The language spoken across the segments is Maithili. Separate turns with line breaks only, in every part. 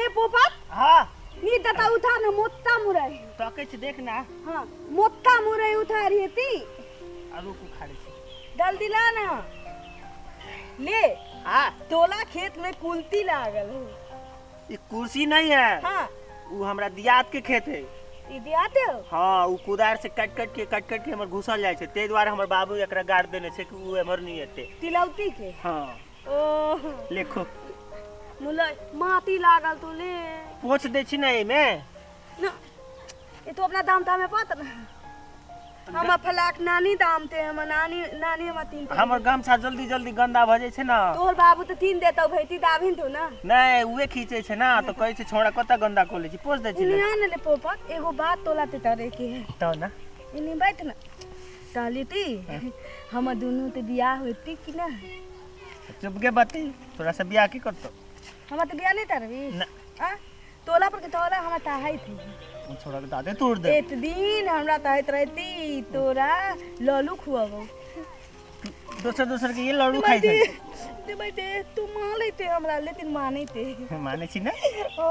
ले पोपट।
हाँ।
नी दता उठा न मोत्ता मुरई।
तकै छी देख ना।
हाँ मोत्ता मुरई उठा रही थी।
आ रुक उखाड़े छी।
जल्दी ला ना। ले।
हाँ।
तोला खेत में कुलती लागल है।
ई कुर्सी नहीं है।
हाँ।
उ हमरा दियाद के खेत है।
ई दियाद है?
हाँ, उ कुदार से काट काट के काट काट के हमर घुसल जाय छै, ताहि दुआरे हमर बाबू एकरा गाड़ देने छै कि उ एमहर नहीं एते।
तिलौती के?
हाँ।
ओ।
लेखो।
मुलै माटी लागल तो ले।
पोछ दै छी ना एमे।
ना, ये तो अपना दाम तामे पात ना। हम फलाक नानी दाम ते हम नानी नानी हम तीन ते।
हमर गमछा जल्दी जल्दी गंदा भ जाय छै ना।
तोहर बाबू तो तीन देतौ भैती दाबिन तो ना।
नहीं, उहे खींचे छै ना, तो कहै छै छोड़ा कत गंदा को ले छी, पोछ दै छी।
इनी आन ले पोपट, एगो बात तोला ते तरे के है।
तो ना।
इनी बैठ ना। कहली ती, हम दुनू ते बियाह होती कि ना?
चुप के बती, तोरा से बियाह की करतो?
हम तो बियाह नहीं तरबी।
ना।
आ? तोला पर के तोला हम ताहै थी।
उ छोड़ा के दादे तोड़ दे।
एक दिन हमरा ताहैत रहती तोरा लल्लू खुआबो।
दोसर दोसर के ये लड्डू खाइ छै।
दे भाई दे, तू मान लेते हमरा लेकिन मानैते।
मानै छी ना?
ओ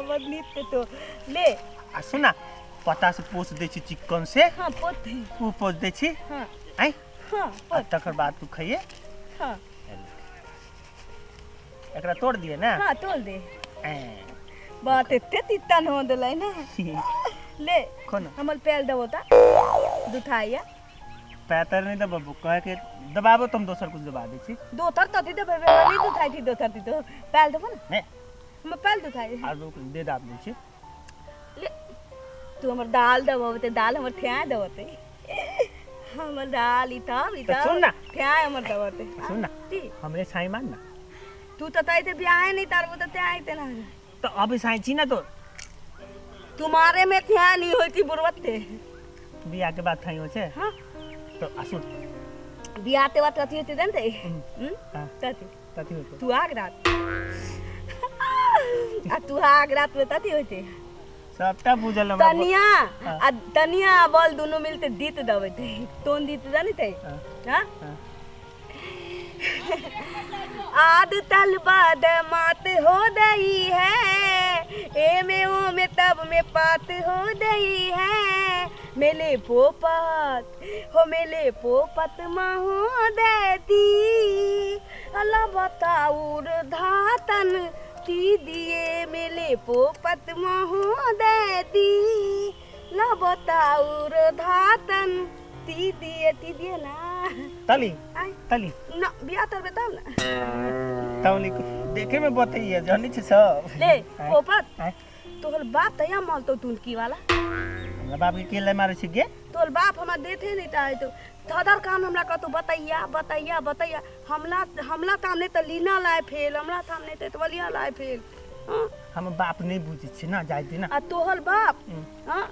बदनीत ते तो ले।
आ सुना, पता से पोछ दै छी चिकन से।
हां पोछ दे।
उ पोछ दै छी।
हां।
आइ?
हां,
आ
पोछ।
तकर बाद तू खाइए।
हां।
एकरा तोड़ दिए ना?
हां, तोड़ दे।
ए।
बात एते तितन हो देलै ना। ले।
कोन?
हमर पैल देबो ता। दुथाइया।
पैतर नहीं दबाबो, कहे के दबाबो तुम दोसर कुछ दबा दै छी।
दोसर तथी देबै, हमरा नहीं दुथाइ थी दोसर थी तो पैल देबो ना।
ने।
हमर पैल दुथाइ।
आ रुक दे दाब दै छी।
ले। तू हमर दाल देबो ते दाल हमर थ्या देबो ते। हमर दाल ई तब ई
तो
तब
सुन ना।
थ्या हमर देबो ते।
सुन ना।
की?
हमरे साई मान ना।
तू तो तई ते बियाह नहीं तारबो तो त्या आइते ना।
तो अभी साई छी ना तो।
तुम्हारे में थ्या नहीं होती बुरवत ते।
बियाह के बाद थाई हो छे?
हां।
तो आ सुन।
बियाह ते बाद कथी होते जानते?
हम्म। हां।
तथी।
तथी होते।
तू आग रात। आ तू आग रात में तथी होते।
सबटा बुझल हमरा।
तनिया
हाँ।
आ तनिया बल दोनों मिलते दीत दबते। तोन दीत जानते?
हाँ।
हां?
हाँ।
आद तल बाद मात हो दई है, ए में ओ में तब में पात हो दई है, मेले पोपत हो मेले पोपत माहो देती, अल्लाह बताऊर धातन ती दिए मेले पोपत माहो देती, ला बताऊर धातन ती दिए, ती दिए ना।
तली।
आय।
तली।
ना, बियाह तर बताओ ना।
तौली देखे में बतैया जानी छै सब।
ले,
आय।
पोपत।
आय।
तोहर बाप तैया मालतो तुनकी वाला।
हमरा बाप के केले मारे छै गे?
तोहर बाप हमरा देथे नहीं ताहे तो धधर कान हमरा कहतो बतैया बतैया बतैया, हमला हमला सामने त लीना लाए फेल, हमला सामने त एतवलिया लाए फेल। हां?
हम बाप नहीं बुझै छै ना, जाय दे ना।
आ तोहर बाप,
हम्म।
हां?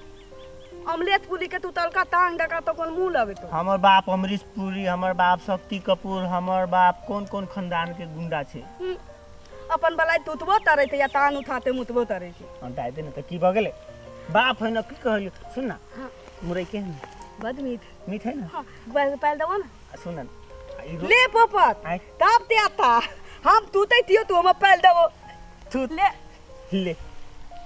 अमलेट पुरी के तू तलका तांग डका तो कोन मुंह लगे तो।
हमर बाप अमरीश पुरी, हमर बाप शक्ति कपूर, हमर बाप कोन कोन खानदान के गुंडा छै।
हम्म। अपन बलाई तुतबो तरे थे या तांग उठाते मुतबो तरे थे।
हां, दाय दे ना त की भ गेलै? बाप है ना की कहलियो? सुन ना।
हां।
मुरई के है ना?
बद मीठ।
मीठ है ना?
हां, पहले दबो ना।
आ, सुन ना। आ, ई रो-
ले पोपट।
आय।
तब ते आता। हम तूते थियो तू हम पहले दबो।
थूत।
ले।
ले।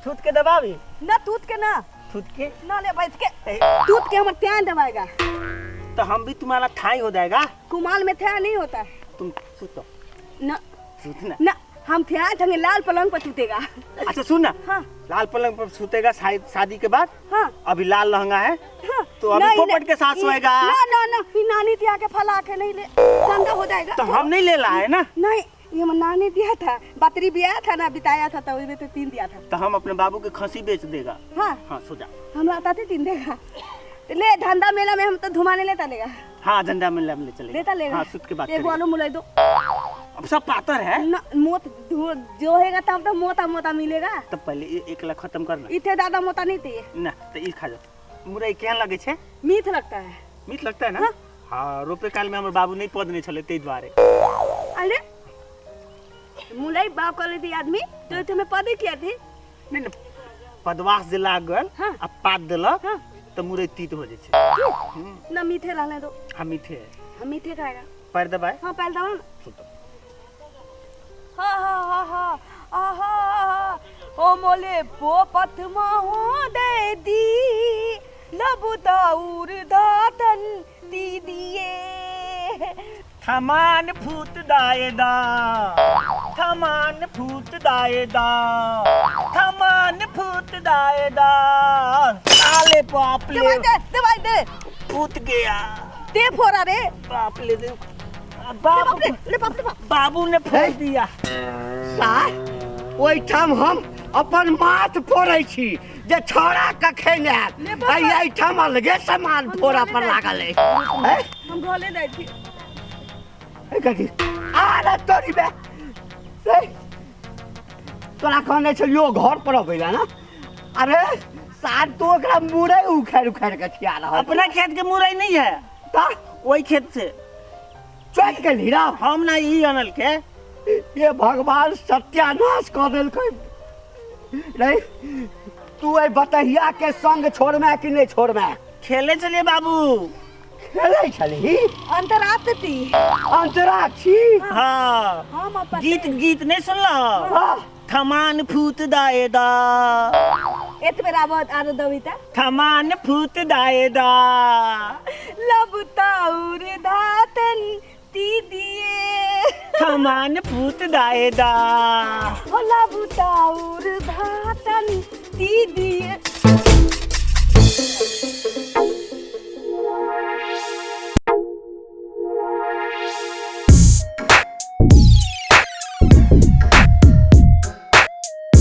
थूत के दबाबी?
ना थूत के ना।
थूत के?
ना ले बैठ के।
ए।
थूत के हम ध्यान दबाएगा।
तो हम भी तुम्हारा थाई हो जाएगा।
कुमाल में ध्यान नहीं होता है।
तुम सुतो।
ना।
सुत ना।
ना, हम ध्यान ढंगे लाल पलंग पर सुतेगा।
अच्छा सुन ना।
हाँ।
लाल पलंग पर सुतेगा शादी के बाद।
हाँ।
अभी लाल लहंगा है।
हाँ।
तो अभी
नहीं,
पोपट
नहीं।
के साथ सोएगा।
ना, ना, ना, ये नानी दिया के फला के नहीं ले, गंदा हो जाएगा।
तो हम नहीं ले लाए ना।
नहीं, ये हम नानी दिया था, बकरी बिया था ना, बिताया था, तो उसमें तो 3 दिया था।
तो हम अपने बाबू के खसी बेच देगा।
हाँ।
हाँ, सो जा।
हम आता थे 3 देगा। तो ले धंधा मेला में हम तो धुमाने लेता लेगा।
हाँ, धंधा मेला में ले चलेगा।
लेता लेगा।
हाँ, सुत के बात
एक
करेंगे।
आलू मुलाई दो।
अब सब पातर है।
ना, मोत जो होएगा तब तो मोटा मोटा मिलेगा।
तब पहले एक लाख खत्म करना।
इतने ज्यादा मोटा नहीं थे।
ना, तो ये खा जाओ। मुरई केहन लगे छे?
मीठ लगता है।
मीठ लगता है ना?
हाँ।
हाँ, रोपे काल में हमर बाबू नहीं पदने छले तै दुआरे।
अरे मुलाई बाप कहले थी आदमी तो तुम्हें पदे किया थी?
नहीं ना, पदवास जे लागल,
हाँ।
आ पात देलक,
हाँ।
तो मुरई तीत हो जाय छै।
की? ना मीठे लाने दो।
हाँ, मीठे है।
हम मीठे खाएगा।
पैर दबाए?
हाँ, पैर दबाओ ना।
सुतो।
हाँ, हाँ, हाँ, हाँ, हाँ, हाँ, हाँ, होले पोपत महोदय दी लबुताउर दातन दी दिए।
थमान फूत दाएदा, थमान फूत दाएदा, थमान फूत दाएदा। साले बाप ले।
दवाई दे, दवाई दे।
फूत गया।
दे फोड़ा रे।
बाप ले दे। बाप
बाप रे, ले बाप रे बाप।
बाबू ने फोड़ दिया।
सार, ओहिठाम हम अपन माथ फोड़ै छी जे छौड़ा कखन आयत।
ले बाबा।
आ एहिठाम अलगे सामान फोड़ा पर लागल अछि। हैं?
हम घोले जाइ छी।
ए कथी आ रे तोरी बे। ए, तोरा कहने छलियो घर पर अबै ला ना। अरे सार, तू ओकरा मुड़ै उखाड़ि उखाड़ि के खिया रहल।
अपना खेत के मुरई नहीं है।
ता
वही खेत से
चलि गेली ना।
हम ना ई अनल के।
ये भगवान, सत्यानाश कऽ देलकै। नहीं, तू एहि बतहिया के संग छोड़मे कि नहि छोड़मे?
खेले चलिए बाबू।
खेलै छलही?
अंतरात्ती।
अंतराक्षी।
हाँ।
हम अपन
गीत गीत नहीं सुनल?
हाँ।
थमान फूत दाएदा।
एतबे रावत आरो दबी त।
थमान फूत दाएदा।
लबताउर धातन ती दिए।
थमान फूत दाएदा।
हो लबताउर धातन ती दिए।